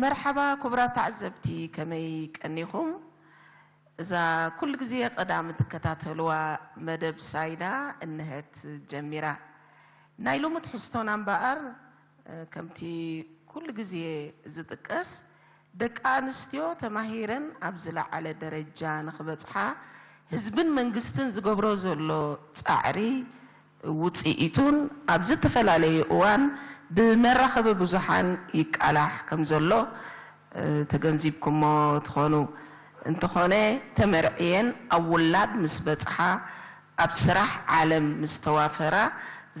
መርሓባ ክቡራት ተዓዘብቲ፣ ከመይ ቀኒኹም? እዛ ኩሉ ግዜ ቀዳም እትከታተልዋ መደብ ሳይዳ እንሀት ጀሚራ። ናይ ሎሚ ትሕዝቶና እምበኣር፣ እ፣ ከምቲ ኩሉ ግዜ ዝጥቀስ፣ ደቂ ኣንስትዮ ተማሂረን ኣብ ዝለዓለ ደረጃ ንኽበጽሓ ህዝብን መንግስትን ዝገብሮ ዘሎ ጻዕሪ ውጽኢቱን ኣብ ዝተፈላለየ እዋን ብመራኸቢ ብዙሓን ይቃላሕ ከም ዘሎ፣ እ፣ ተገንዚብኩሞ ትኾኑ። እንተኾነ፣ ተመርዕየን ኣብ ውላድ ምስ በጽሓ፣ ኣብ ስራሕ ዓለም ምስ ተዋፈራ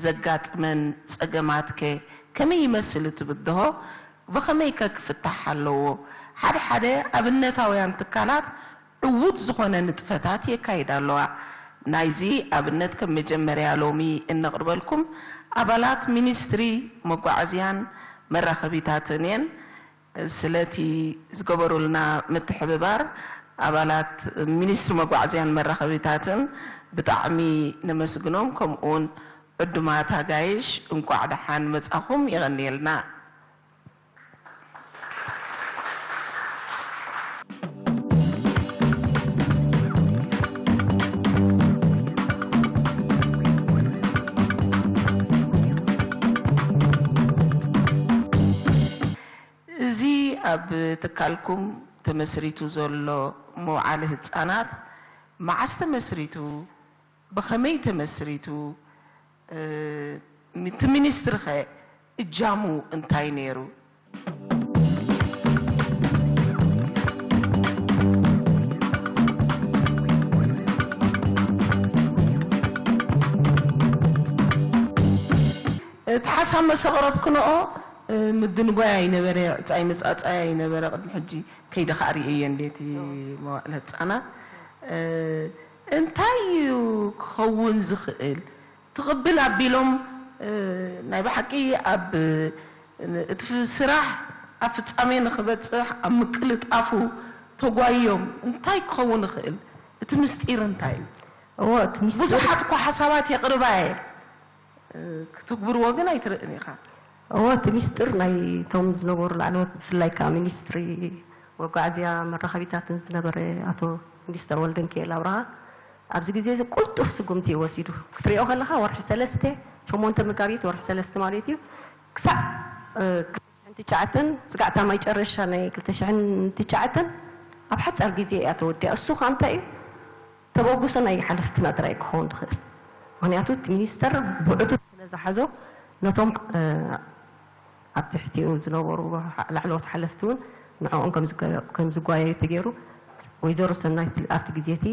ዘጋጥመን ጸገማትከ ከመይ ይመስል እቲ ብድሆ? ብኸመይከ ክፍታሕ ኣለዎ? ሓደ ሓደ ኣብነታውያን ትካላት ዕዉት ዝኾነ ንጥፈታት የካይዳ ኣለዋ። ናይዚ ኣብነት ከም መጀመርያ ሎሚ እነቕርበልኩም ኣባላት ሚኒስትሪ መጓዓዝያን መራኸቢታትን እየን። ስለቲ ዝገበሩልና ምትሕብባር ኣባላት ሚኒስትሪ መጓዓዝያን መራኸቢታትን ብጣዕሚ ነመስግኖም። ከምኡውን ዕዱማት ኣጋይሽ እንቋዕ ደሓን መጻኹም። የቐንየልና። እዚ ኣብ ትካልኩም ተመስሪቱ ዘሎ መውዓሊ ህጻናት መዓስ ተመስሪቱ? ብኸመይ ተመስሪቱ? እ፣ እቲ ሚኒስትሪኸ እጃሙ እንታይ ነይሩ? እቲ ሓሳብ መሰቕረብ ክንኦ፣ እ፣ ምድንጓይ ኣይነበረ፣ ዕጻይ መጻጻይ ኣይነበረ። ቅድሚ ሕጂ ከይደ ከኣ ርእየዮ እንዴቲ መዋዕለ ህጻናት፣ እ፣ እንታይ እዩ ክኸውን ዝኽእል? ትቕብል ኣቢሎም፣ እ፣ ናይ ብሓቂ ኣብ፣ እ፣ እቲ ፍ-፣ ስራሕ ኣብ ፍጻሜ ንኽበጽሕ ኣብ ምቅልጣፉ ተጓይዮም እንታይ ክኸውን ይኽእል? እቲ ምስጢር እንታይ እዩ? እዎ፣ እቲ ምስጢር ብዙሓት እኮ ሓሳባት የቕርባ እየ፣ እ፣ ክትግብርዎ ግን ኣይትርእን ኢኻ። እዎ፣ እቲ ምስጢር ናይ እቶም ዝነበሩ ላዕለዎት፣ ብፍላይ ከኣ ሚኒስትሪ መጓዓዝያ መራኸቢታትን ዝነበረ ኣቶ ሚኒስተር ወልደንኪኤል ኣብርሃ፣ ኣብዚ ግዜ እዚ ቅልጡፍ ስጉምቲ እዩ ወሲዱ። ክትሪኦ ከለኻ ወርሒ ሰለስተ፣ ሸሞንተ መጋቢት ወርሒ ሰለስተ ማለት እዩ፣ ክሳዕ፣ እ፣ ክልተ ሽሕን ትሽዓተን፣ ስጋዕ እታ መጨረሻ ናይ ክልተ ሽሕን ትሽዓተን ኣብ ሓጻር ግዜ እያ ተወዲኣ። እሱ ኸኣ እንታይ እዩ? ተበግሶ ናይ ሓለፍትና ጥራይ ክኸውን ዝኽእል። ምኽንያቱ እቲ ሚኒስተር ብዕቱብ ስለ ዝሓዞ፣ ነቶም፣ እ፣ ኣብ ትሕቲኡ ዝነበሩ ላዕለዎት ሓለፍቲ እውን ንዕኦም ከም ዝገ-፣ ከም ዝጓየዩ ተገይሩ። ወይዘሮ ሰናይት፣ ኣብቲ ግዜ እቲ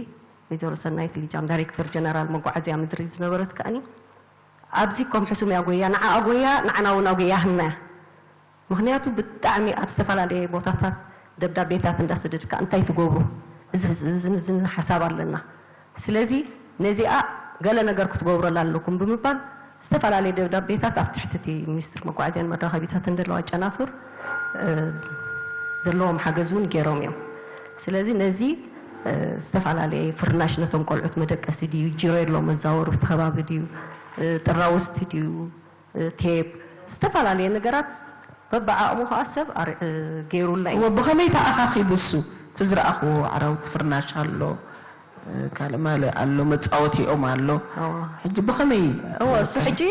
ወይዘሮ ሰናይት ሊጃም ዳይሬክተር ጀነራል መጓዓዝያ ምድሪ ዝነበረት ከኣኒ፣ ኣብዚ ከም ሕሱም እያ ጎያ፣ ንዓኣ ጎያ፣ ንዓና እውን ኣጎያ ህና እያ። ምኽንያቱ ብጣዕሚ ኣብ ዝተፈላለየ ቦታታት ደብዳቤታት እንዳሰደድካ እንታይ ትገብሩ? እዚ፣ እዚ፣ እዚ፣ እዚ ሓሳብ ኣለና። ስለዚ ነዚኣ ገለ ነገር ክትገብረላ ኣለኩም ብምባል ዝተፈላለየ ደብዳቤታት ኣብ ትሕቲ እቲ ሚኒስትሪ መጓዓዝያን መራኸቢታትን ዘለዋ ጨናፍር፣ እ፣ ዘለዎም ሓገዝ እውን ገይሮም እዮም። ስለዚ ነዚ፣ እ፣ ዝተፈላለየ ፍርናሽ ነቶም ቆልዑት መደቀሲ ድዩ፣ ጅሬሎ መዛወሪ እቲ ከባቢ ድዩ፣ እ፣ ጥራውስቲ ድዩ፣ እ፣ ቴፕ፣ ዝተፈላለየ ነገራት በብዓቕሙ ከኣ ሰብ ኣር-፣ እ፣ ገይሩላ እዩ። እወ፣ ብኸመይ ተኣኻኺቡ እሱ? እቲ ዝረኣኽዎ ኣራዊት ፍርናሽ ኣሎ፣ እ፣ ካልእ ማልእ ኣሎ፣ መጻወቲኦም ኣሎ። እወ። ሕጂ ብኸመይ? እወ፣ እሱ ሕጂ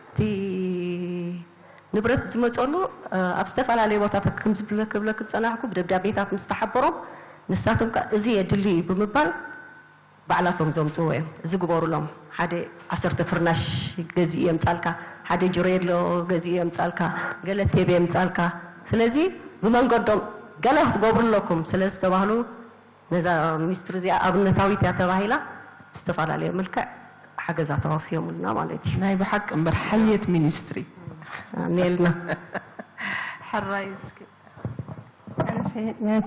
እቲ ንብረት ዝመጸሉ፣ እ፣ ኣብ ዝተፈላለየ ቦታታት ከም ዝብለ-፣ ክብለኪ ዝጸናሕኩ፣ ብደብዳቤታት ምስ ተሓበሮም፣ ንሳቶም ከኣ እዚ የድሊ እዩ ብምባል፣ ባዕላቶም ዘምጽዎ እዮም። እዚ ግበሩሎም። ሓደ ዓሰርተ ፍርናሽ ገዚኡ የምጻልካ፣ ሓደ ጅሬሎ ገዚኡ የምጻልካ፣ ገለ ቴብ የምጻልካ። ስለዚ ብመንገዶም ገለ ክትገብሩ ኣለኩም ስለ ዝተባህሉ፣ ነዛ ሚኒስትሪ እዚኣ ኣብነታዊት እያ ተባሂላ፣ ብዝተፈላለየ መልክዕ ሓገዛ ተዋፍዮምልና ማለት እዩ። ናይ ብሓቂ እምበር ሓየት ሚኒስትሪ። ኣሜልና። ሕራይ እስኪ። ኣነስ፣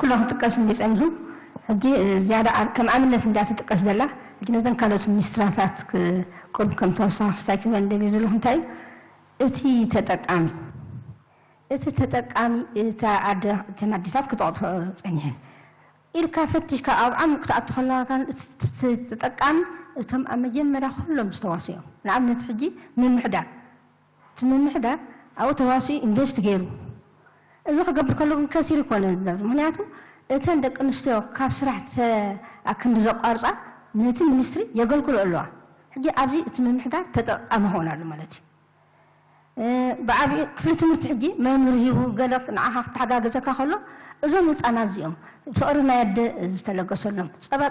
ኩሎ ክጥቀስ እንዲ ጸኒሑ፣ ሕጂ ዝያዳ ኣብ-፣ ከም ኣብነት እንዳ ትጥቀስ ዘላ፣ ሕጂ ነዘን ካልኦት ሚኒስትራታት ክ-፣ ቅድም ከም ተወሳኺ ክስታይ ክብለን ደልየ ዘለኹ እንታይ እዩ፣ እቲ ተጠቃሚ፣ እቲ ተጠቃሚ፣ እታ ኣደ፣ እተን ኣዴታት ክጠቕሶ ጸኒሐን። ኢልካ ፈቲሽካ ኣብ ዓሚቕ ክትኣቱ ከለኻ፣ እቲ፣ እቲ ተጠቃሚ፣ እቶም ኣብ መጀመርያ ኩሎም ዝተዋስኡ እዮም። ንኣብነት ሕጂ ምምሕዳር፣ እቲ ምምሕዳር ኣብኡ ተዋሲኡ ኢንቨስት ገይሩ፣ እዚ ክገብር ከሎ ግን ከሲሩ ይኮነ። ምክንያቱ እተን ደቂ ኣንስትዮ ካብ ስራሕ ኣክንዲ ዘቋርፃ ነቲ ሚኒስትሪ የገልግሎ ኣለዋ። ሕጂ ኣብዚ እቲ ምምሕዳር ተጠቃሚ ክኸውን ኣሎ ማለት እዩ። ብዓብኡ ክፍሊ ትምህርቲ ሕጂ መምህር ሂቡ ገለ ንዓኻ ክተሓጋገዘካ ከሎ እዞም ህፃናት እዚኦም ፍቕሪ ናይ ኣደ ዝተለገሰሎም ጸባ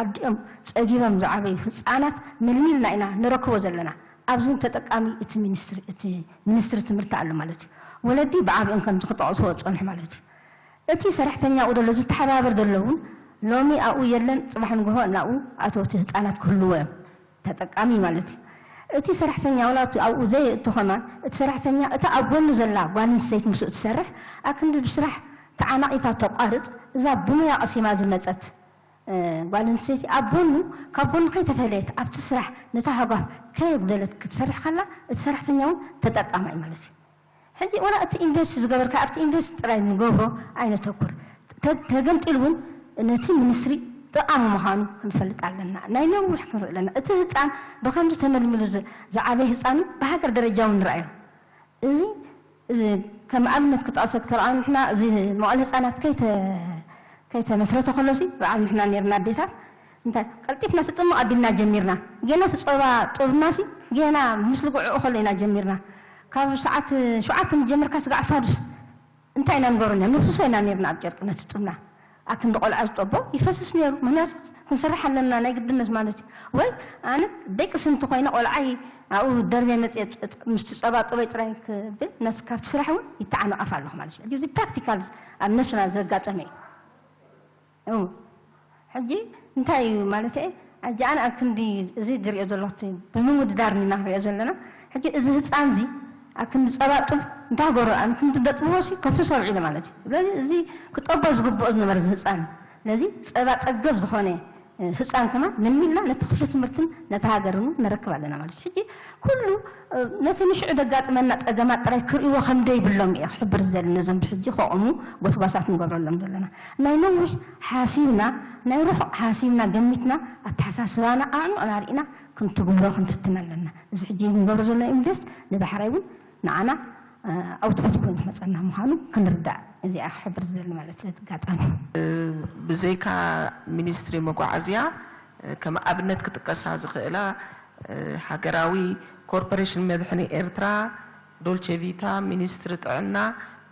ኣዲኦም ጸጊቦም ዝዓበዩ ህፃናት መልሚልና ኢና ንረክቦ ዘለና። ኣብዚ እውን ተጠቃሚ እቲ ሚኒስትሪ እቲ ሚኒስትሪ ትምህርቲ ኣሎ ማለት እዩ። ወለዲ ብዓብኦም ከምዚ ክጠቕስዎ ዝፀንሑ ማለት እዩ። እቲ ሰራሕተኛ ኣብኡ ዘሎ ዝተሓባበር ዘሎ እውን ሎሚ ኣብኡ የለን፣ ፅባሕ ንግሆ ናብኡ ኣተውቲ ህፃናት ክህልዎ እዮም። ተጠቃሚ ማለት እዩ። እቲ ሰራሕተኛ ዋላ ኣብኡ ዘየእቱ ከማን እቲ ሰራሕተኛ እታ ኣብ ጎኑ ዘላ ጓል ኣንስተይቲ ምስኡ ትሰርሕ ኣክንዲ ብስራሕ ተዓናቒፋ ተቋርፅ እዛ ብሙያ ቀሲማ ዝመፀት ጓል ኣንስተይቲ ኣብ ጎኑ ካብ ጎኑ ከይተፈለየት ኣብቲ ስራሕ ነታ ሃጓፍ ከየጉደለት ክትሰርሕ ከላ እቲ ሰራሕተኛ እውን ተጠቃማይ ማለት እዩ። ሕጂ ወላ እቲ ኢንቨስት ዝገበርካ ኣብቲ ኢንቨስት ጥራይ ንገብሮ ኣይነተኩር። ተገምጢሉ እውን ነቲ ሚኒስትሪ ጠቓሚ ምዃኑ ክንፈልጥ ኣለና። ናይ ነዊሕ ክንርኢ ኣለና። እቲ ህፃን ብከምዚ ተመልሚሉ ዝዓበየ ህፃን ብሃገር ደረጃ እውን ንርኣዮ። እዚ ከም ኣብነት ክጠቕሰ ክተርኣ ንሕና እዚ መዋእለ ህፃናት ከይተመስረተ ከሎሲ በዓል ንሕና ነርና ኣዴታት እንታይ ቀልጢፍና ስጥሙ ኣቢልና ጀሚርና። ገና ስፀባ ጡብናሲ ገና ምስ ልጉዕኡ ከሎ ኢና ጀሚርና። ካብ ሰዓት ሸውዓተ ጀምርካ ስጋዕ ፋዱስ እንታይ ኢና ንገብሮ ነርና? ንፍስሶ ኢና ነርና ኣብ ጨርቂ ነቲ ጡብና። ኣክንዲ ቆልዓ ዝጠቦ ይፈስስ ነይሩ። ምክንያቱ ክንሰርሕ ኣለና ናይ ግድነት ማለት እዩ። ወይ ኣነ ደቂ ስንቲ ኮይነ ቆልዓይ ኣብኡ ደርቤ መፅየ ምስቲ ፀባ ጡበይ ጥራይ ክብል ነቲ ካብቲ ስራሕ እውን ይተዓነቐፍ ኣለኹ ማለት እዩ። እዚ ፕራክቲካል ኣብ ነሱና ዘጋጠመ እዩ። ሕጂ እንታይ እዩ ማለት እየ ኣጃኣን ኣብ ክንዲ እዚ ዝሪኦ ዘለኹ ብምውድዳር ኢና ንሪኦ ዘለና። ሕጂ እዚ ህፃን እዚ ኣብ ክንዲ ፀባጥብ እንታይ ገሩ ኣብ ክንዲ ደጥብዎ ሲ ከፍስሶ ውዒሉ ማለት እዩ። ስለዚ እዚ ክጠቦ ዝግብኦ ዝነበረ እዚ ህፃን ነዚ ፀባ ፀገብ ዝኾነ ህፃን ከማ ምንሚልና ነቲ ክፍሊ ትምህርትን ነቲ ሃገርን እውን ነረክብ ኣለና ማለት እዩ። ሕጂ ኩሉ ነቲ ንሽዑ ደጋጥመና ጸገማት ጥራይ ክርእይዎ ከም ደይብሎም እየ ክሕብር ዝደሊ ነዞም ብሕጂ ከቕሙ ጎስጓሳት ንገብረሎም ዘለና። ናይ ነዊሕ ሓሲብና ናይ ርሑቕ ሓሲብና ገሚትና ኣተሓሳስባና ኣዕሚቕና ርኢና ክንትግብሮ ክንፍትን ኣለና። እዚ ሕጂ ንገብሮ ዘሎ ኢንቨስት ንዳሕራይ እውን ንዓና ኣውትፑት ኮይኑ ክመጸና ምዃኑ ክንርዳእ እዚኣ ክሕብር ዝደሊ ማለት እዩ። ኣጋጣሚ ብዘይካ ሚኒስትሪ መጓዓዝያ ከም ኣብነት ክጥቀሳ ዝኽእላ ሃገራዊ ኮርፖሬሽን መድሕኒ ኤርትራ፣ ዶልቸ ቪታ፣ ሚኒስትሪ ጥዕና፣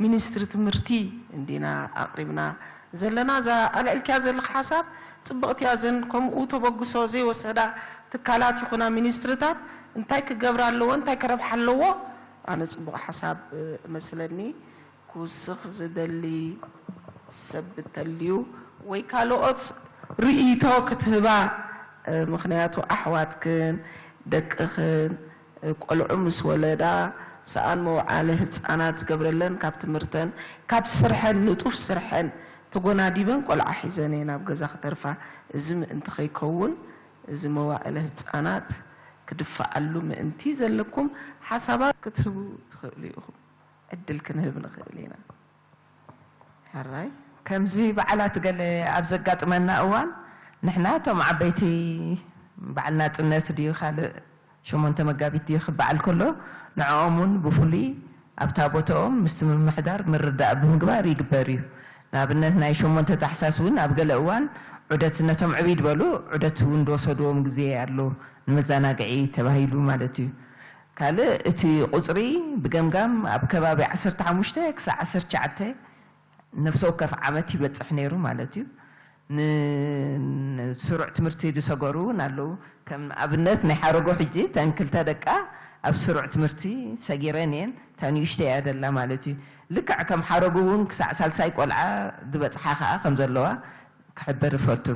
ሚኒስትሪ ትምህርቲ እንዲና ኣቕሪብና ዘለና። እዛ ኣልዒልክያ ዘለኻ ሓሳብ ጽብቕቲ እያ። እዘን ከምኡ ተበግሶ ዘይወሰዳ ትካላት ይኹና ሚኒስትርታት እንታይ ክገብራ ኣለዎ፣ እንታይ ክረብሓ ኣለዎ? ኣነ ጽቡቕ ሓሳብ እመስለኒ። ክውስኽ ዝደሊ ሰብ እንተልዩ ወይ ካልኦት ርእይቶ ክትህባ፣ ምኽንያቱ ኣሕዋትክን ደቅኽን ቆልዑ ምስ ወለዳ ሰኣን መውዓሊ ህፃናት ዝገብረለን ካብ ትምህርተን ካብ ስርሐን ንጡፍ ስርሐን ተጎናዲበን ቆልዓ ሒዘን እየን ኣብ ገዛ ክተርፋ። እዚ ምእንቲ ከይከውን እዚ መዋእለ ህፃናት ክድፈኣሉ ምእንቲ ዘለኩም ሓሳባት ክትህቡ ትኽእሉ ኢኹም። ዕድል ክንህብ ንኽእል ኢና። ሕራይ። ከምዚ በዓላት ገለ ኣብ ዘጋጥመና እዋን ንሕና እቶም ዓበይቲ በዓል ናጽነት ድዩ ካልእ ሸሞንተ መጋቢት ድዩ ክበዓል ከሎ ንዕኦም እውን ብፍሉይ ኣብታ ቦትኦም ምስቲ ምምሕዳር ምርዳእ ብምግባር ይግበር እዩ። ንኣብነት ናይ ሸሞንተ ታሕሳስ እውን ኣብ ገለ እዋን ዑደት ነቶም ዕብይ ዝበሉ ዑደት እውን ዝወሰድዎም ግዜ ኣሎ ንመዘናግዒ ተባሂሉ ማለት እዩ። ካልእ እቲ ቁጽሪ ብገምጋም ኣብ ከባቢ ዓሰርተ ሓሙሽተ ክሳዕ ዓሰርተ ትሽዓተ ነፍሲ ወከፍ ዓመት ይበጽሕ ነይሩ ማለት እዩ። ንስሩዕ ትምህርቲ ዝሰገሩ እውን ኣለዉ። ከም ኣብነት ናይ ሓረጎ ሕጂ ተን ክልተ ደቃ ኣብ ስሩዕ ትምህርቲ ሰጊረን እየን። እታ ንእሽተይ እያ ዘላ ማለት እዩ። ልክዕ ከም ሓረጉ እውን ክሳዕ ሳልሳይ ቆልዓ ዝበጽሓ ከኣ ከም ዘለዋ ክሕብር እፈቱ።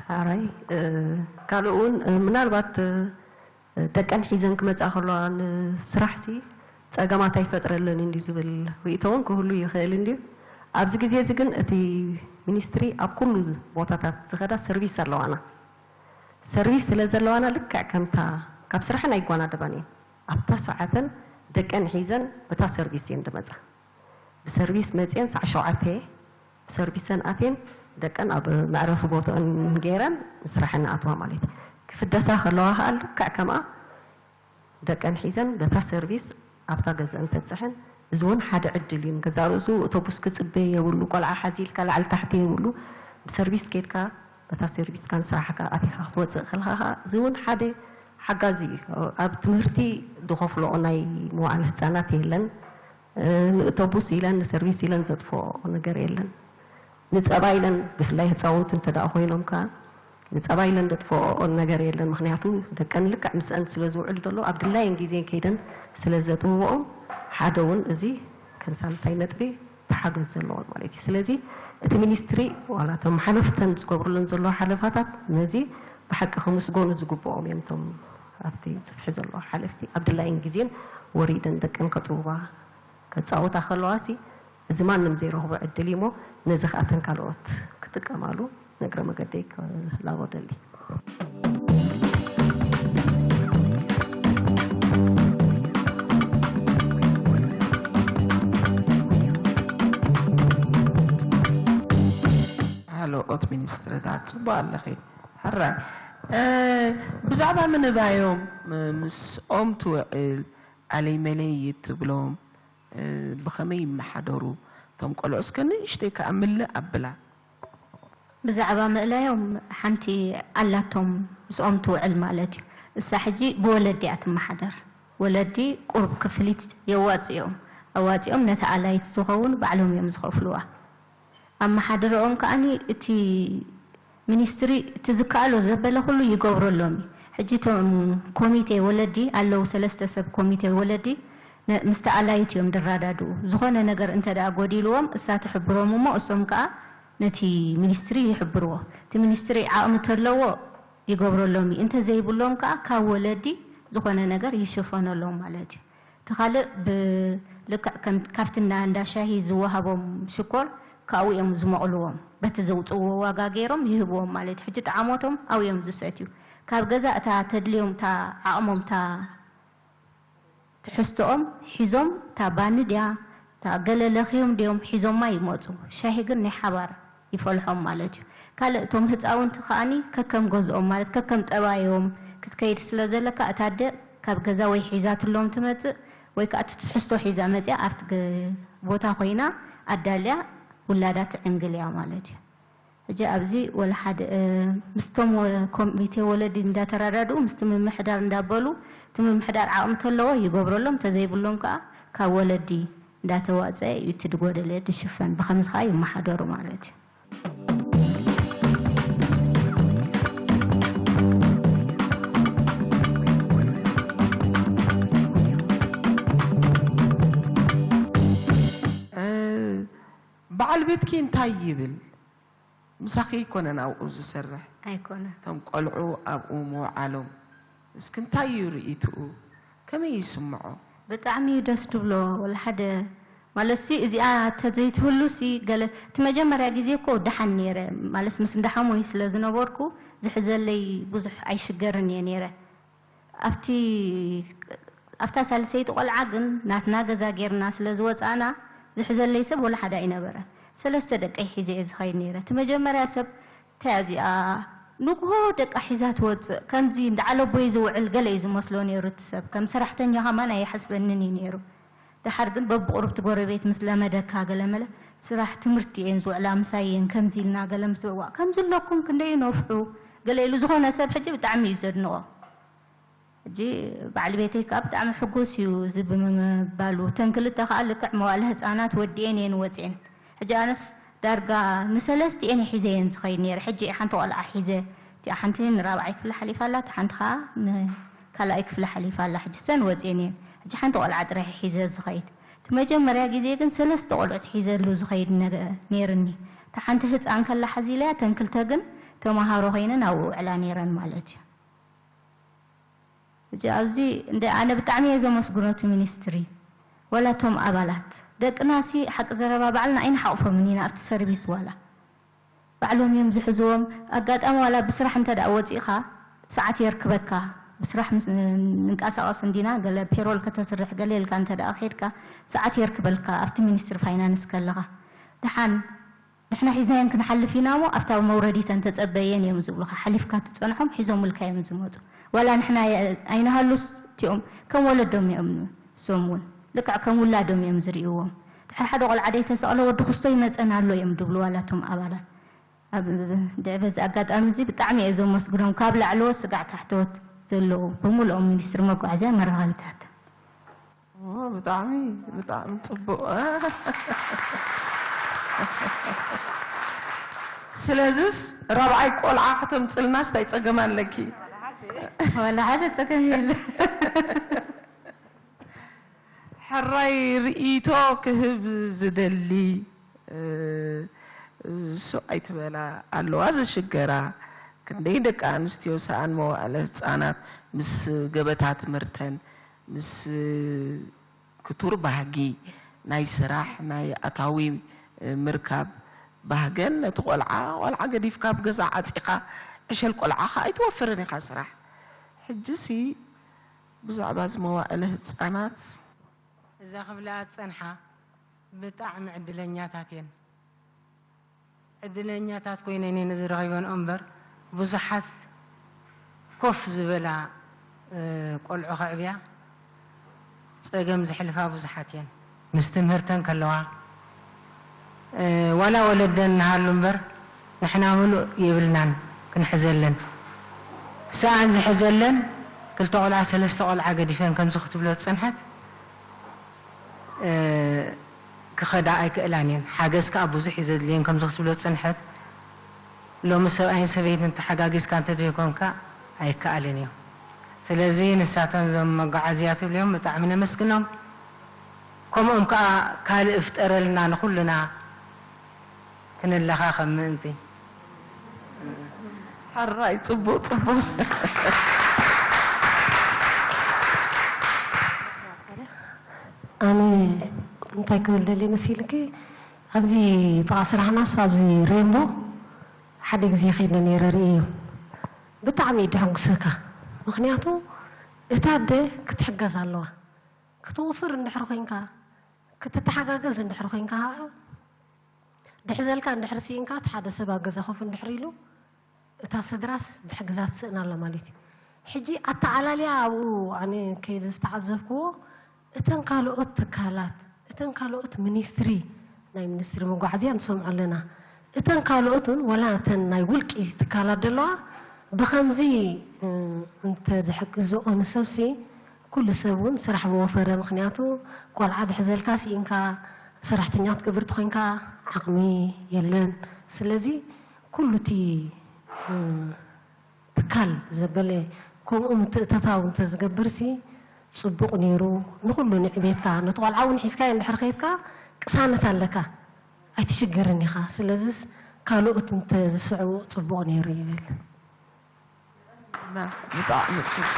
ሓራይ ካልእ እውን ምናልባት ደቀን ሒዘን ክመፃ ከለዋ ንስራሕ ሲ ፀገማት ኣይፈጥረልን እንዲ ዝብል ርእቶ እውን ክህሉ ይኽእል እንዲ ኣብዚ ግዜ እዚ ግን እቲ ሚኒስትሪ ኣብ ኩሉ ቦታታት ዝኸዳ ሰርቪስ ኣለዋና ሰርቪስ ስለ ዘለዋና ልክዕ ከምታ ካብ ስራሕን ኣይጓናደባን እየን ኣብታ ሰዓተን ደቀን ሒዘን በታ ሰርቪስ እየን ዝመፃ ብሰርቪስ መፅየን ሳዕ ሸውዓተ ብሰርቪሰን ኣትየን ደቀን ኣብ መዕረፊ ቦትኦን ገይረን ንስራሐን ንኣትዋ ማለት እዩ። ክፍደሳ ከለዋ ከዓ ልክዕ ከምኣ ደቀን ሒዘን በታ ሰርቪስ ኣብታ ገዝአን ተብፅሐን እዚ እውን ሓደ ዕድል እዩ። ንገዛእ ርእሱ ኣውቶቡስ ክጽበ የብሉ፣ ቆልዓ ሓዚ ኢልካ ላዕሊ ታሕቲ የብሉ። ብሰርቪስ ኬድካ በታ ሰርቪስካን ስራሕካ ኣቲኻ ክትወጽእ ከለኻ ኸዓ፣ እዚ እውን ሓደ ሓጋዚ እዩ። ኣብ ትምህርቲ ዝኸፍልኦ ናይ መዋዕለ ህጻናት የለን። እ፣ ንእቶቡስ ኢለን ንሰርቪስ ኢለን ዘጥፍኦ ነገር የለን። ንጸባ ኢለን ብፍላይ ህጻውንቲ እንተ ደኣ ኮይኖም ከኣ ንጸባ ኢለን ዘጥፍኦ ነገር የለን። ምኽንያቱ ደቀን ልክዕ ምስአን ስለ ዝውዕል ዘሎ ኣብ ድላየን ግዜን ከይደን ስለ ዘጥውኦም ሓደ እውን እዚ ከም ሳልሳይ ነጥቢ ተሓገዝ ዘለዎን ማለት እዩ። ስለዚ እቲ ሚኒስትሪ ዋላ እቶም ሓለፍተን ዝገብሩለን ዘለዉ ሓለፋታት ነዚ ብሓቂ ክምስገኑ ዝግብኦም እዮም እቶም ኣብቲ ጽፍሒ ዘለዉ ሓለፍቲ ኣብ ድላየን ግዜን ወሪደን ደቀን ከጥውዋ ከጻወታ ከለዋ ሲ እዚ ማንም ዘይረኽቦ ዕድል እዩ እሞ ነዚ ከኣ እተን ካልኦት ክጥቀማሉ ንእግረ መገደይ ክላቦ ደሊ። ሃለኦት ሚኒስትርታት ጽቡቅ ኣለኺ። ሕራይ እ፣ ብዛዕባ ምንባዮም እ፣ ምስኦም ትውዕል ኣለይ መለይ ትብሎም እ፣ ብኸመይ ይመሓደሩ እቶም ቆልዑ እስከ ንእሽተይ ከኣ ምልእ ኣብላ። ብዛዕባ ምእላዮም ሓንቲ ኣላቶም ምስኦም ትውዕል ማለት እዩ። እሳ ሕጂ ብወለዲ እያ ትመሓደር። ወለዲ ቁሩብ ክፍሊት የዋፅኦም፣ ኣዋፂኦም ነቲ ኣላይት ዝኸውን ባዕሎም እዮም ዝኸፍልዋ። ኣመሓድረኦም ከኣኒ እቲ ሚኒስትሪ እቲ ዝከኣሎ ዘበለ ኩሉ ይገብረሎም እዩ። ሕጂ እቶም ኮሚቴ ወለዲ ኣለዉ፣ ሰለስተ ሰብ ኮሚቴ ወለዲ ነ- ምስቲ ኣላይት እዮም ድራዳድኡ። ዝኾነ ነገር እንተ ደኣ ጎዲልዎም እሳ ትሕብሮም እሞ እሶም ከኣ ነቲ ሚኒስትሪ ይሕብርዎ። እቲ ሚኒስትሪ ዓቕሚ ተለዎ ይገብረሎም እዩ። እንተ ዘይብሎም ከኣ ካብ ወለዲ ዝኾነ ነገር ይሽፈነሎም ማለት እዩ። እቲ ካልእ ብልክዕ ከም ካብቲ እንዳ እንዳ ሻሂ ዝወሃቦም ሽኮር ካብኡ እዮም ዝመቕልዎም። በቲ ዘውፅዎ ዋጋ ገይሮም ይህብዎም ማለት እዩ። ሕጂ ጠዓሞቶም ኣብኡ እዮም ዝሰትዩ። ካብ ገዛ እታ ተድልዮም እታ ዓቕሞም እታ ትሕዝቶኦም ሒዞም እታ ባኒ ድያ እታ ገለ ለኽዮም ድዮም ሒዞማ ይመፁ። ሻሂ ግን ናይ ሓባር ይፈልሖም ማለት እዩ። ካልእ እቶም ህፃውንቲ ከኣኒ ከከም ገዝኦም ማለት ከከም ጠባዮም ክትከይድ ስለ ዘለካ እታ ኣደ ካብ ገዛ ወይ ሒዛትሎም ትመፅእ ወይ ከዓ እቲ ትሕዝቶ ሒዛ መፅያ ኣብቲ ገ- ቦታ ኮይና ኣዳልያ ውላዳ ትዕንግል እያ ማለት እዩ። ሕጂ ኣብዚ ወላ ሓደ ምስቶም ኮሚቴ ወለዲ እንዳተረዳድኡ ምስቲ ምምሕዳር እንዳበሉ እቲ ምምሕዳር ዓቕሚ ተለዎ ይገብረሎም፣ ተዘይብሎም ከዓ ካብ ወለዲ እንዳተዋፀአ እዩ እቲ ድጎደለ ድሽፈን። ብከምዚ ከዓ ይመሓደሩ ማለት እዩ። በዓል ቤትኪ እንታይ ይብል? ምሳኺ ኣይኮነን ኣብኡ ዝሰርሕ፣ ኣይኮነ እቶም ቆልዑ ኣብኡ ምውዓሎም። እስኪ እንታይ እዩ ርእይትኡ? ከመይ ይስምዖ? ብጣዕሚ እዩ ደስ ድብሎ። ወላ ሓደ ማለት ሲ እዚኣ ተዘይትህሉ ሲ ገለ እቲ መጀመርያ ግዜ እኮ ደሓን ነይረ ማለት ምስ እንዳሓሙይ ስለ ዝነበርኩ ዝሕዘለይ ብዙሕ ኣይሽገርን እየ ነይረ። ኣብቲ ኣብታ ሳልሰይቲ ቆልዓ ግን ናትና ገዛ ጌርና ስለ ዝወፃእና ዝሕዘለይ ሰብ ወላ ሓደ ኣይነበረ። ሰለስተ ደቀይ ሒዘ እየ ዝኸይድ ነይረ። እቲ መጀመርያ ሰብ እንታይ እዚኣ ንግሆ ደቃ ሒዛ ትወፅእ ከምዚ እንዳዓለቦይ ዝውዕል ገለ እዩ ዝመስሎ ነይሩ እቲ ሰብ። ከም ሰራሕተኛ ከማን ኣይሓስበንን እዩ ነይሩ። ደሓር ግን በብቁሩብ እቲ ጎረቤት ምስ ለመደካ ገለመለ ስራሕ ትምህርቲ እየን ዝውዕላ ምሳይ እየን ከምዚ ኢልና ገለ ምስ በልዋ ከምዚ ኣለኩም ክንደይ ነፍሑ ገለ ኢሉ ዝኾነ ሰብ ሕጂ ብጣዕሚ እዩ ዘድንቖ። ሕጂ በዓል ቤተይ ከዓ ብጣዕሚ ሕጉስ እዩ እዚ ብምባሉ እተን ክልተ ከዓ ልክዕ መዋእለ ህፃናት ወዲኤን እየን ወፅኤን። ሕጂ ኣነስ ዳርጋ ንሰለስቲኤን ሒዘ እየን ዝኸይድ ነይረ። ሕጂ እየ ሓንቲ ቆልዓ ሒዘ እቲኣ ሓንቲ ንራብዓይ ክፍሊ ሓሊፋ ኣላ እታ ሓንቲ ከዓ ንካልኣይ ክፍሊ ሓሊፋ ኣላ። ሕጂ ሰን ወፅኤን እየን። ሕጂ ሓንቲ ቆልዓ ጥራሕ እየ ሒዘ ዝኸይድ። እቲ መጀመርያ ግዜ ግን ሰለስተ ቆልዑት ሒዘሉ ዝኸይድ ነረ- ነይርኒ። እታ ሓንቲ ህፃን ከላ ሓዚለያ እተን ክልተ ግን ተምሃሮ ኮይነን ኣብኡ ውዕላ ነይረን ማለት እዩ። ሕጂ ኣብዚ እንደ ኣነ ብጣዕሚ እየ ዘመስግኖ እቲ ሚኒስትሪ ወላ እቶም ኣባላት ደቅና ሲ ሓቂ ዘረባ ባዕልና ኣይንሓቕፎምን ኢና ኣብቲ ሰርቪስ ዋላ ባዕሎም እዮም ዝሕዝዎም ኣጋጣሚ ዋላ ብስራሕ እንተ ደኣ ወፂእኻ ሰዓት የርክበካ ብስራሕ ምስ- ንንቀሳቐስ እንዲና ገለ ፔሮል ከተስርሕ ገለ ኢልካ እንተ ደኣ ከድካ ሰዓት የርክበልካ ኣብቲ ሚኒስትሪ ፋይናንስ ከለኻ ደሓን ንሕና ሒዝናየን ክንሓልፍ ኢና እሞ ኣብታ መውረዲት እንተጸበየን እዮም ዝብሉኻ ሓሊፍካ ትጸንሖም ሒዞምልካ እዮም ዝመጹ ዋላ ንሕና ኣይንሃሉስ እቲኦም ከም ወለዶም እዮም ንሶም እውን ልክዕ ከም ውላዶም እዮም ዝርእይዎም። ድሕሪ ሓደ ቆልዓ ደይተሰቕለ ወዲ ክስቶ ይመጸና ኣሎ እዮም ድብሉ ዋላ እቶም ኣባላት። ኣብ ድዕ በዚ ኣጋጣሚ እዚ ብጣዕሚ እየ ዘመስግኖም። ካብ ላዕለዎት ስጋዕ ታሕተዎት ዘለዉ ብምልኦም ሚኒስትሪ መጓዓዝያ መራኸቢታት። ኦ፣ ብጣዕሚ ብጣዕሚ ጽቡቕ። ስለዚስ ራብዓይ ቆልዓ ከተምጽልናስ እንታይ ጸገም ኣለኪ? ዋላ ሓደ ጸገም የለ። ሕራይ ርእይቶ ክህብ ዝደሊ፣ እ፣ ሰብኣይ ትበላ ኣለዋ ዝሽገራ። ክንደይ ደቂ ኣንስትዮ ሰኣን መዋእለ ህጻናት ምስ ገበታ ትምህርተን፣ ምስ ክቱር ባህጊ ናይ ስራሕ፣ ናይ ኣታዊ ምርካብ ባህገን፣ ነቲ ቆልዓ፣ ቆልዓ ገዲፍካ ኣብ ገዛ ዓጺኻ፣ ዕሸል ቆልዓ ከኣ ኣይትወፍርን ኢኻ ስራሕ። ሕጂሲ ብዛዕባ እዚ መዋእለ ህጻናት እዛ ክብላ ዝጸንሓ ብጣዕሚ ዕድለኛታት እየን። ዕድለኛታት ኮይነን እየን እዚ ረኺበንኦ እምበር ብዙሓት ኮፍ ዝበላ እ፣ ቆልዑ ከዕብያ ጸገም ዘሕልፋ ብዙሓት እየን። ምስ ትምህርተን ከለዋ እ፣ ዋላ ወለደን ንሃሉ እምበር ንሕና ምሉእ የብልናን ክንሕዘለን። ሰኣን ዝሕዘለን ክልተ ቆልዓ ሰለስተ ቆልዓ ገዲፈን ከምዚ ክትብሎ ዝጸንሐት እ፣ ክኸዳ ኣይክእላን እየን። ሓገዝ ከኣ ብዙሕ እዩ ዘድልየን ከምዚ ክትብሎ ዝጸንሐት። ሎሚ ሰብኣይን ሰበይትን ተሓጋጊዝካ እንተዘይኮንካ ኣይከኣልን እዩ። ስለዚ ንሳቶም እዞም መጓዓዝያ ትብልዮም ብጣዕሚ ነመስግኖም። ከምኦም ከኣ ካልእ እፍጠረልና ንኹልና ክንለኻኸም ምእንቲ። ሕራይ ጽቡቕ ጽቡቕ። ኣነ እንታይ ክብል ደልየ መሲልኪ፣ ኣብዚ ጥቓ ስራሕናስ ኣብዚ ሬንቦ ሓደ ግዜ ከይደ ነይረ ርእየዮ። ብጣዕሚ እዩ ደሐጉሰካ። ምኽንያቱ እታ ኣደ ክትሕገዝ ኣለዋ። ክትወፍር እንድሕር ኮይንካ፣ ክትተሓጋገዝ እንድሕር ኮይንካ፣ ድሕዘልካ እንድሕር ስኢንካ፣ እቲ ሓደ ሰብ ኣብ ገዛ ኮፍ እንድሕር ኢሉ፣ እታ ስድራስ ድሕግዛ ትስእን ኣላ ማለት እዩ። ሕጂ ኣተዓላልያ ኣብኡ ኣነ ከይደ ዝተዓዘብክዎ፣ እተን ካልኦት ትካላት፣ እተን ካልኦት ሚኒስትሪ፣ ናይ ሚኒስትሪ መጓዓዝያ ንሰምዖ ኣለና። እተን ካልኦት እውን፣ ዋላ እተን ናይ ውልቂ ትካላት ዘለዋ፣ ብኸምዚ እ፣ እንተድሕግዝኦ ንሰብሲ፣ ኩሉ ሰብ እውን ስራሕ ምወፈረ። ምኽንያቱ ቆልዓ ድሕዘልካ ስኢንካ፣ ሰራሕተኛ ክትገብር ተኾይንካ ዓቕሚ የለን። ስለዚ ኩሉ እቲ እ፣ ትካል ዘበለ ከምኡ ምትእትታው እንተዝገብርሲ ጽቡቕ ነይሩ። ንኹሉ ንዕቤትካ፣ ነቲ ቆልዓ እውን ሒዝካዮ እንድሕር ከይድካ ቅሳነት ኣለካ፣ ኣይትሽገርን ኢኻ። ስለዝስ ካልኦት እንተዝስዕብኦ ጽቡቕ ነይሩ ይብል። ብጣዕሚ ጽቡቕ።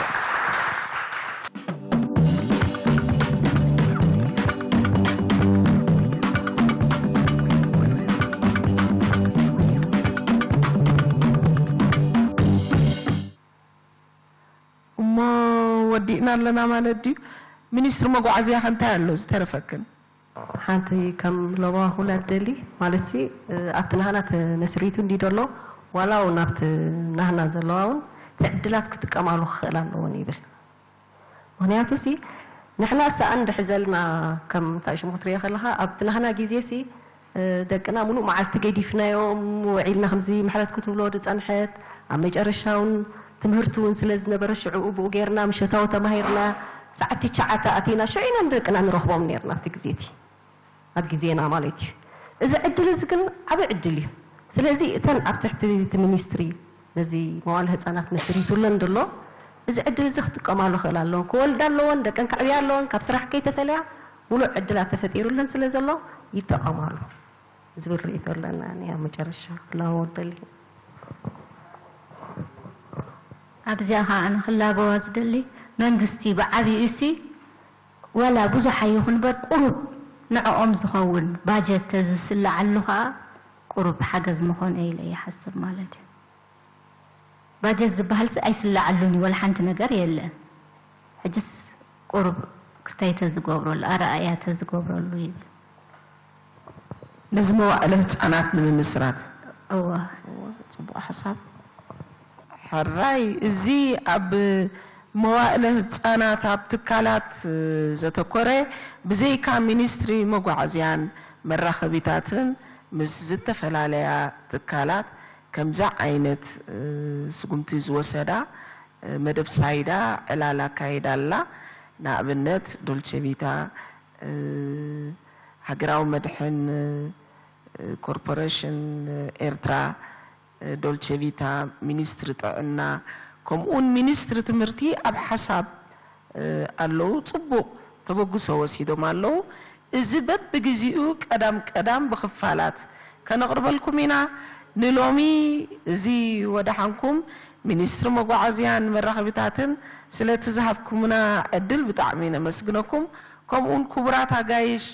እሞ ወዲእና ኣለና ማለት ድዩ? ሚኒስትሪ መጓዓዝያ ከ እንታይ ኣሎ ዝተረፈክን? ሓንቲ ከም ለበዋ ክብላ ደሊ ማለት ሲ ኣብቲ ናህና ተመስሪቱ እንዲ ደሎ ዋላ እውን ኣብቲ ናህና ዘለዋ እውን ትዕድላት ክጥቀማሉ ክኽእል ኣለዎን ይብል። ምኽንያቱ ሲ ንሕና ሰኣን ድሕዘልና ከም እንታይ ሽሙ ክትሪኦ ከለኻ ኣብቲ ናህና ግዜ ሲ ደቅና ሙሉእ መዓልቲ ገዲፍናዮም ውዒልና ከምዚ ምሕረት ክትብሎ ዝፀንሐት ኣብ መጨረሻ እውን ትምህርቲ እውን ስለ ዝነበረ ሽዑ ብኡ ጌርና ምሸታዊ ተማሂርና ሰዓት ትሽዓተ ኣቲና ሽዑ ኢና ንደቅና ንረኽቦም ኔርና ኣብቲ ግዜ እቲ ኣብ ግዜና ማለት እዩ። እዚ ዕድል እዚ ግን ዓቢ ዕድል እዩ። ስለዚ እተን ኣብ ትሕቲ እቲ ሚኒስትሪ ነዚ መዋለ ህፃናት መስሪቱለን ዘሎ እዚ ዕድል እዚ ክጥቀማሉ ክእል ኣለዎን ክወልዳ ኣለዎን ደቀን ከዕብያ ኣለዎን ካብ ስራሕ ከይተፈለያ ሙሉእ ዕድላት ተፈጢሩለን ስለ ዘሎ ይጠቐማሉ ዝብል ርእይቶ ኣለና። ኣብ መጨረሻ ክላወ ደሊ ኣብዚኣ ከዓ ኣነ ክላበዋ ዝደሊ መንግስቲ ብዓብይኡ ሲ ዋላ ብዙሕ ኣይኹን በር ቁሩብ ንዕኦም ዝኸውን ባጀት ተዝስላዓሉ ከዓ ቁሩብ ሓገዝ ምኾነ ኢለ ይሓስብ ማለት እዩ። ባጀት ዝበሃልሲ ኣይስላዓሉን እዩ፣ ወላ ሓንቲ ነገር የለን። ሕጅስ ቁሩብ ክስታይ ተዝገብረሉ፣ ኣረኣእያ ተዝገብረሉ ይብል። ነዚ መዋእለ ህፃናት ንምምስራት። እወ። እወ፣ ፅቡቕ ሓሳብ። ሕራይ፣ እዚ ኣብ መዋእለ ህጻናት ኣብ ትካላት ዘተኮረ፣ ብዘይካ ሚኒስትሪ መጓዓዝያን መራኸቢታትን ምስ ዝተፈላለያ ትካላት ከምዚ ዓይነት ስጉምቲ ዝወሰዳ መደብ ሳይዳ ዕላል ኣካይዳ ኣላ። ንኣብነት ዶልቸ ቪታ፣ ሃገራዊ መድሕን ኮርፖሬሽን ኤርትራ፣ ዶልቸ ቪታ፣ ሚኒስትሪ ጥዕና፣ ከምኡውን ሚኒስትሪ ትምህርቲ ኣብ ሓሳብ ኣለዉ። ጽቡቕ ተበግሶ ወሲዶም ኣለዉ። እዚ በብግዜኡ ቀዳም ቀዳም ብኽፋላት ከነቕርበልኩም ኢና። ንሎሚ እዚ ወደሓንኩም ሚኒስትሪ መጓዓዝያን መራኸቢታትን ስለቲ ዝሃብኩምና ዕድል ብጣዕሚ ነመስግነኩም። ከምኡውን ክቡራት ኣጋይሽ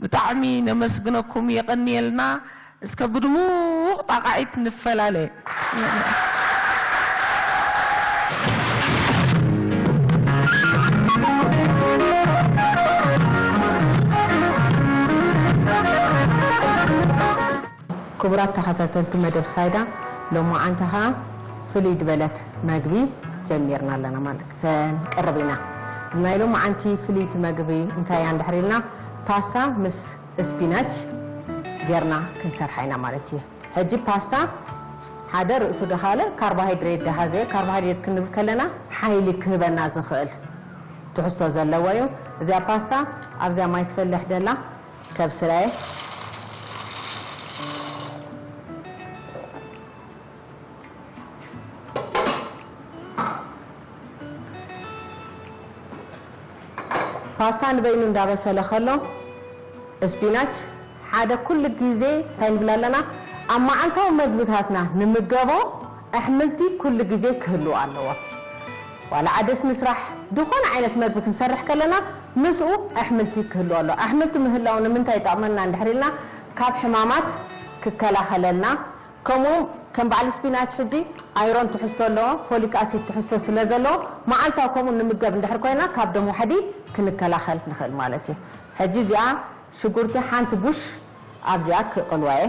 ብጣዕሚ ነመስግነኩም፣ የቐንየልና። እስከ ብድሙቕ ጣቓዒት ንፈላለ። ክቡራት ተኸታተልቲ መደብ ሳይዳ፣ ሎማዓንቲ ኸዓ ፍልይ ዝበለት መግቢ ጀሚርና ኣለና ማለት ከንቅርብ ኢና። ናይ ሎማዓንቲ ፍልይቲ መግቢ እንታይ እያ እንድሕር ኢልና፣ ፓስታ ምስ ስፒናች ጌርና ክንሰርሓ ኢና ማለት እዩ። ሕጂ ፓስታ ሓደ ርእሱ ደኻለ ካርቦሃይድሬት ደሃዘ፣ ካርቦሃይድሬት ክንብል ከለና ሓይሊ ክህበና ዝኽእል ትሕዝቶ ዘለዎ እዩ። እዚኣ ፓስታ ኣብዚኣ ማይ ትፈልሕ ደላ ከብስላ እየ። ፓስታ ንበይኑ እንዳበሰለ ከሎ ስፒናች ሓደ ኩሉ ግዜ እንታይ ንብል ኣለና፣ ኣብ መዓልታዊ መግብታትና ንምገቦ ኣሕምልቲ ኩሉ ግዜ ክህልው ኣለዎ። ዋላ ዓደስ ምስራሕ ዝኾነ ዓይነት መግቢ ክንሰርሕ ከለና ምስኡ ኣሕምልቲ ክህልው ኣለዎ። ኣሕምልቲ ምህላው ንምንታይ ይጠቕመና እንድሕር ኢልና ካብ ሕማማት ክከላኸለልና ከምኡ ከም በዓል ስፒናች ሕጂ ኣይሮን ትሕዝቶ ኣለዎ፣ ፎሊክ ኣሲድ ትሕዝቶ ስለ ዘለዎ መዓልታዊ ከምኡ ንምገብ እንድሕር ኮይና ካብ ደም ዋሕዲ ክንከላኸል ንኽእል ማለት እዩ። ሕጂ እዚኣ ሽጉርቲ ሓንቲ ቡሽ ኣብዚኣ ክቕልዋ እየ።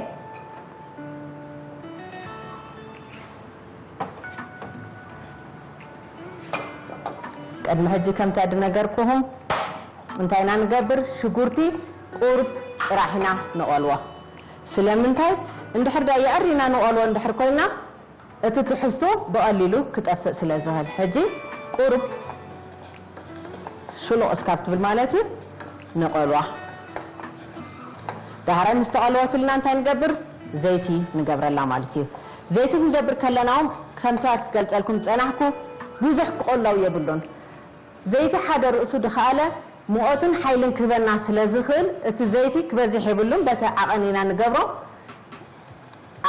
ቅድሚ ሕጂ ከምቲ ዝነገርኩኹም እንታይ ኢና ንገብር? ሽጉርቲ ቁሩብ ጥራሕ ኢና ንቐልዎ። ስለምንታይ? እንድሕር ደኣ የዕሪና ንቐልዎ እንድሕር ኮይና እቲ ትሕዝቶ ብቐሊሉ ክጠፍእ ስለ ዝኽእል ሕጂ ቁሩብ ሽሉቕ እስካብ ትብል ማለት እዩ ንቐልዋ። ዳሕራይ ምስ ተቐለወትልና እንታይ ንገብር? ዘይቲ ንገብረላ ማለት እዩ። ዘይቲ ክንገብር ከለና እውን ከምታ ክገልጸልኩም ዝጸናሕኩ ብዙሕ ክቐለው የብሉን። ዘይቲ ሓደ ርእሱ ድኸኣለ ሙቐትን ሓይልን ክህበና ስለ ዝኽእል እቲ ዘይቲ ክበዝሕ የብሉን። በቲ ዓቐን ኢና ንገብሮ።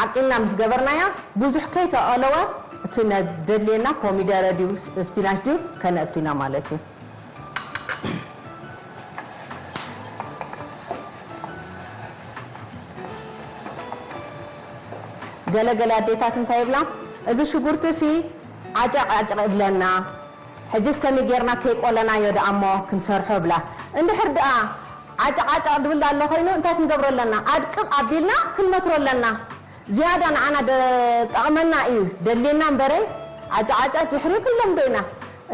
ዓቂንና ምስ ገበርናያ ብዙሕ ከይተቐለወ እቲ ነደድልየና ኮሚደረ ድዩ ስፒናች ድዩ ከነእቱ ኢና ማለት እዩ። ገለ ገለ ኣዴታት እንታይ ይብላ፣ እዚ ሽጉርቲ ሲ ዓጨቕ ዓጨቕ ይብለና፣ ሕጅስ ከመይ ጌርና ከይቆለናዮ ደኣ እሞ ክንሰርሖ ይብላ። እንድሕር ደኣ ዓጨቕ ዓጨቕ ድብል ኣሎ ኮይኑ እንታይ ክንገብሮ ኣለና? ኣድቅቕ ኣቢልና ክንመትሮ ኣለና። ዝያዳ ንዓና ደጠቕመና እዩ ደልየና እምበረይ ዓጨቕ ዓጨቕ ድሕሪኡ ክንለምዶ ኢና።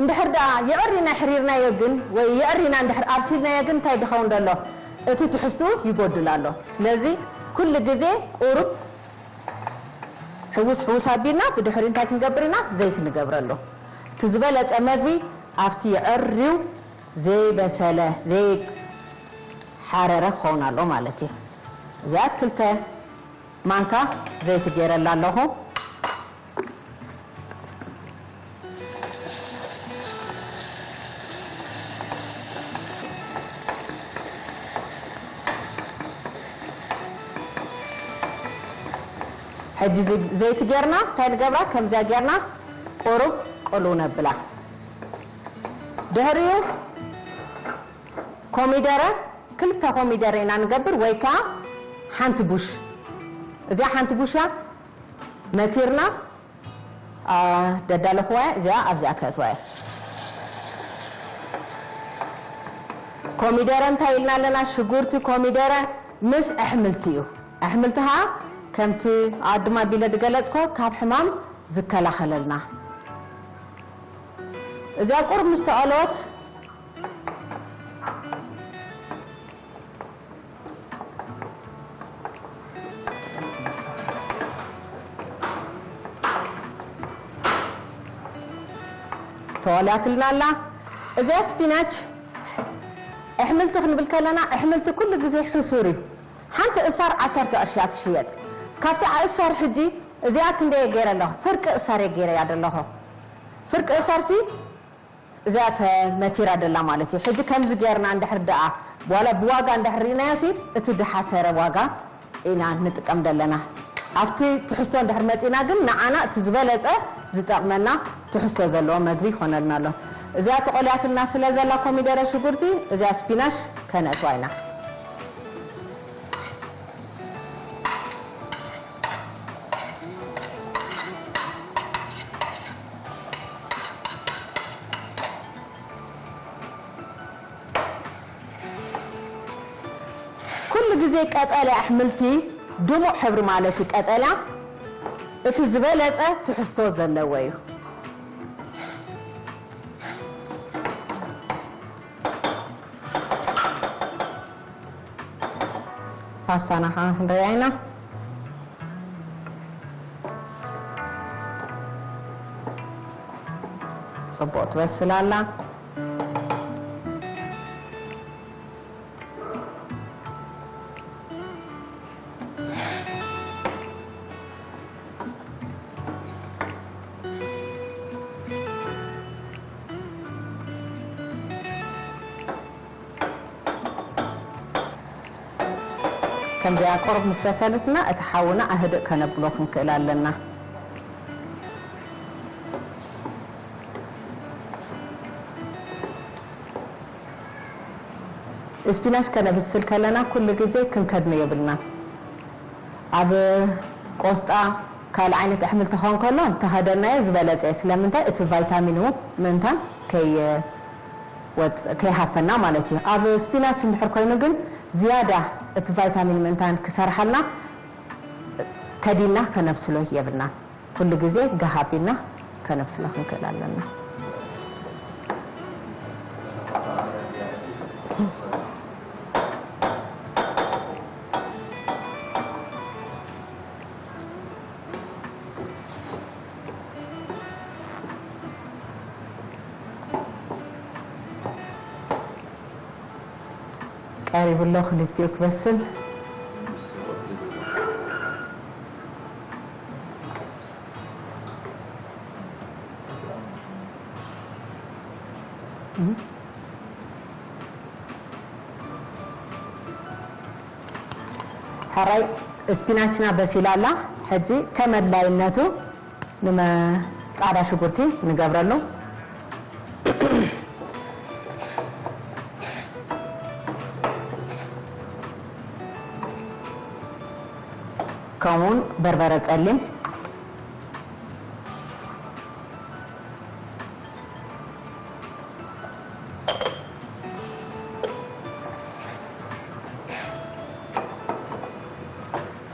እንድሕር ደኣ የዕሪና ሕሪርናዮ ግን ወይ የዕሪና እንድሕር ኣብሲልናዮ ግን እንታይ ድኸውን ደሎ? እቲ ትሕዝትኡ ይጎድል ኣሎ። ስለዚ ኩሉ ግዜ ቁሩብ ሕውስ ሕውስ ኣቢልና ብድሕሪ እንታይ ክንገብር ኢና? ዘይቲ ንገብረሉ። እቲ ዝበለጸ መግቢ ኣብቲ የዕርዩ ዘይበሰለ ዘይሓረረ ክኸውን ኣሎ ማለት እዩ። እዚኣ ክልተ ማንካ ዘይቲ ገይረላ ኣለኹ። ሕጂ እዚ ዘይቲ ጌርና እንታይ ንገብራ? ከምዚኣ ጌርና ቁሩብ ቅሉ ነብላ። ድሕሪኡ ኮሚደረ፣ ክልተ ኮሚደረ ኢና ንገብር ወይ ከዓ ሓንቲ ቡሽ። እዚኣ ሓንቲ ቡሽ እያ። መቲርና ደዳለኽዋ እዚኣ ኣብዚኣ ከእትዋ እየ። ኮሚደረ እንታይ ኢልና ኣለና? ሽጉርቲ ኮሚደረ ምስ ኣሕምልቲ እዩ። ኣሕምልቲ ኸዓ ከምቲ ኣድማ ቢለ ዝገለፅኮ ካብ ሕማም ዝከላኸለልና። እዚኣ ቁሩብ ምስ ተቐለወት፣ ተዋልያትልና ኣላ። እዚኣ ስፒናች ኣሕምልቲ ክንብል ከለና፣ ኣሕምልቲ ኩሉ ግዜ ሕሱር እዩ። ሓንቲ እሳር ዓሰርተ ቅርሺ እያ ትሽየጥ። ካብቲ እሳር ሕጂ እዚኣ ክንደይ እየ ገይረ ኣለኹ? ፍርቂ እሳር እየ ገይረያ ዘለኹ። ፍርቂ እሳርሲ እዚኣ ተመቲራ ደላ ማለት እዩ። ሕጂ ከምዚ ጌርና እንድሕር ደኣ፣ ዋላ ብዋጋ እንድሕር ርኢናዮሲ፣ እቲ ድሓሰረ ዋጋ ኢና ንጥቀም ደለና። ኣብቲ ትሕዝቶ እንድሕር መጺና ግን፣ ንዓና እቲ ዝበለጸ ዝጠቕመና ትሕዝቶ ዘለዎ መግቢ ይኾነልና ኣሎ። እዚኣ ተቖልያትና ስለ ዘላ ኮሚደረ፣ ሽጉርቲ፣ እዚኣ ስፒናሽ ከነእትዋ ኢና። ኩሉ ግዜ ቀጠልያ ኣሕምልቲ፣ ድሙቕ ሕብሪ ማለት እዩ። ቀጠልያ እቲ ዝበለጸ ትሕዝቶ ዘለዎ እዩ። ፓስታና ከዓ ክንሪኣ ኢና። ጽቡቕ ትበስል ኣላ። ከምዚኣ ቁሩብ ምስ በሰለትና፣ እቲ ሓውና ኣህድእ ከነብሎ ክንክእል ኣለና። ስፒናሽ ከነብስል ከለና ኩሉ ግዜ ክንከድኖ የብልናን። ኣብ ቆስጣ፣ ካልእ ዓይነት ኣሕምልቲ ክኸውን ከሎ እንተኸደናዮ ዝበለጸ እዩ። ስለምንታይ? እቲ ቫይታሚን ምእንታን ከይ-፣ ወጽ-፣ ከይሃፈና ማለት እዩ። ኣብ ስፒናች እንድሕር ኮይኑ ግን ዝያዳ እቲ ቫይታሚን ምእንታን ክሰርሓልና ከዲና ከነብስሎ የብልናን። ኩሉ ግዜ ጋህ ኣቢልና ከነብስሎ ክንክእል ኣለና። ቀሪቡ ኣሎ ክልቲኡ ክበስል። ሕራይ ስፒናችና በሲላ ኣላ። ሕጂ ከም ኣድላይነቱ ንመ-፣ ጻዕዳ ሽጉርቲ ንገብረሉ። ከምኡውን በርበረ ጸሊም።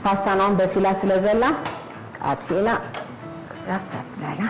ፓስታና እውን በሲላ ስለ ዘላ ኣጥፊእና ራስ ኣቢላ ኢና።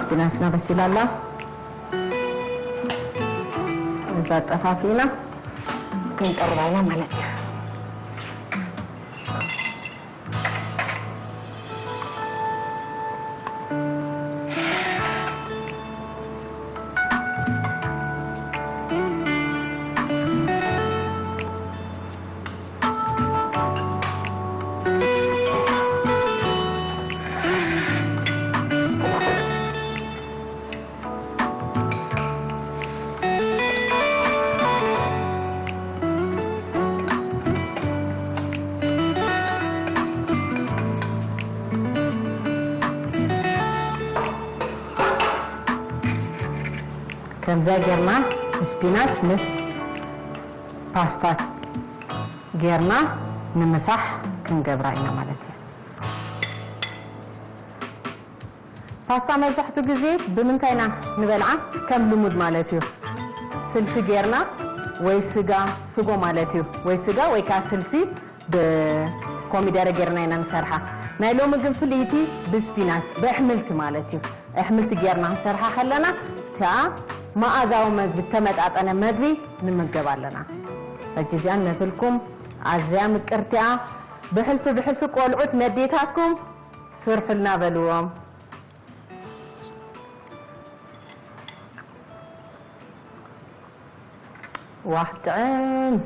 ስፒናችና በሲላ ኣላ። እዛ ጠፋፊና ክንቀርባ ኢና ማለት እዩ። ከምዛ ጌርና ስፒናች ምስ ፓስታ ጌርና ንምሳሕ ክንገብራ ኢና ማለት እዩ። ፓስታ መብዛሕትኡ ግዜ ብምንታይ ኢና ንበልዓ? ከም ልሙድ ማለት እዩ። ስልሲ ጌርና ወይ ስጋ፣ ስጎ ማለት እዩ። ወይ ስጋ ወይ ከዓ ስልሲ ብኮሚደረ ጌርና ኢና ንሰርሓ። ናይ ሎሚ ግን ፍልይቲ ብስፒናች፣ ብኣሕምልቲ ማለት እዩ። ኣሕምልቲ ጌርና ክንሰርሓ ከለና እቲኣ መኣዛዊ መግቢ፣ እተመጣጠነ መግቢ ንምገብ ኣለና። ሕጂ እዚኣ ነትልኩም ኣዝያ ምቅርቲያ ብሕልፊ ብሕልፊ ቆልዑት ነዴታትኩም ስርሑልና በልዎም። ዋህ ጥዕም።